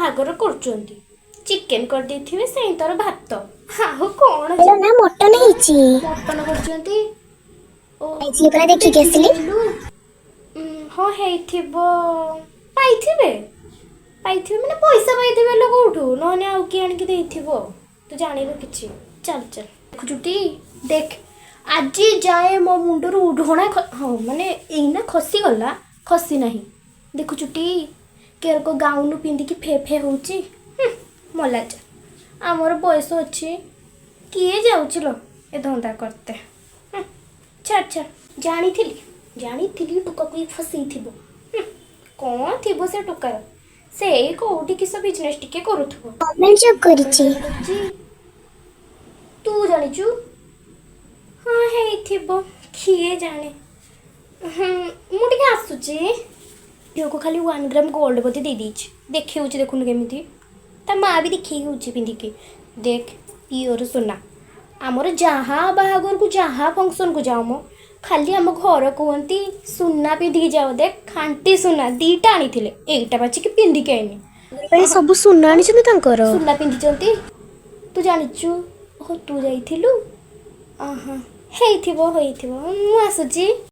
ବାହାଘର କରୁଛନ୍ତି, ଚିକେନ କରିଦେଇଥିବେ, ସେଇ ତର ଭାତ ଆଉ କ'ଣ? ଲୋ ନା, ମଟନ ହେଇଛି। ମଟନ କରୁଛନ୍ତି ଓ। ଯାଇଥିଲି ପରା, ଦେଖିକି ଆସିଲି। ଦେଖିଲୁ? ହଁ, ହେଇଥିବ। ପାଇଥିବେ, ପାଇଥିବେ ମାନେ ପଇସା ପାଇଥିବେ ଲୋ କୋଉଠୁ, ନହେଲେ ଆଉ କିଏ ଆଣିକି ଦେଇଥିବ। ତୁ ଜାଣିନୁ କିଛି। ଚାଲ ଚାଲ, ଦେଖୁଛୁ ଟି, ଦେଖ। ଆଜି ଯାଏ ମୋ ମୁଣ୍ଡରୁ ଓଢ଼ଣା ହଁ, ମାନେ ଏଇନା ଖସିଗଲା, ଖସି ନାହିଁ। ଦେଖୁଛୁ ଟି, କେରକ ଗାଉନ ପିନ୍ଧିକି ଫେ ଫେ ହଉଛି। ମଲା ଯା, ଆମର ବୟସ ଅଛି, କିଏ ଯାଉଛି ଲୋ ଏ ଧନ୍ଦା କରତେ? ଛାଡ଼ ଛାଡ଼। ଜାଣିଥିଲି, ଜାଣିଥିଲି ଟୋକାକୁ ଇଏ ଫସେଇଥିବ। କ'ଣ ଥିବ ସେ ଟୋକାର? ସେଇ କୋଉଠି କିସ ବିଜନେସ୍ ଟିକେ କରୁଥିବ। ଗଭର୍ଣ୍ଣମେଣ୍ଟ ଜବ୍ କରିଛି। କରିଛି? ତୁ ଜାଣିଛୁ? ହଁ, ହେଇଥିବ, କିଏ ଜାଣେ। ମୁଁ ଟିକେ ଆସୁଛି। ଝିଅକୁ ଖାଲି 1 ଗ୍ରାମ ଗୋଲ୍ଡ ବୋଧେ ଦେଇଦେଇଛି। ଦେଖେଉଛି, ଦେଖୁନୁ କେମିତି ତା ମା ବି ଦେଖେଇ ହେଉଛି ପିନ୍ଧିକି। ଦେଖ, ପିଓର ସୁନା। ଆମର ଯାହା ବାହାଘରକୁ, ଯାହା ଫଙ୍କସନକୁ ଯାଅ ମ, ଖାଲି ଆମ ଘର କୁହନ୍ତି ସୁନା ପିନ୍ଧିକି ଯାଅ। ଦେଖ, ଖାଣ୍ଟି ସୁନା ଦୁଇଟା ଆଣିଥିଲେ, ଏଇଟା ବାଛିକି ପିନ୍ଧିକି ଆଇନି। ପାଇଁ ସବୁ ସୁନା ଆଣିଛନ୍ତି ତାଙ୍କର। ସୁନା ପିନ୍ଧିଛନ୍ତି। ତୁ ଜାଣିଛୁ? ଓହୋ, ତୁ ଯାଇଥିଲୁ। ଅହ, ହେଇଥିବ, ହେଇଥିବ। ମୁଁ ଆସୁଛି।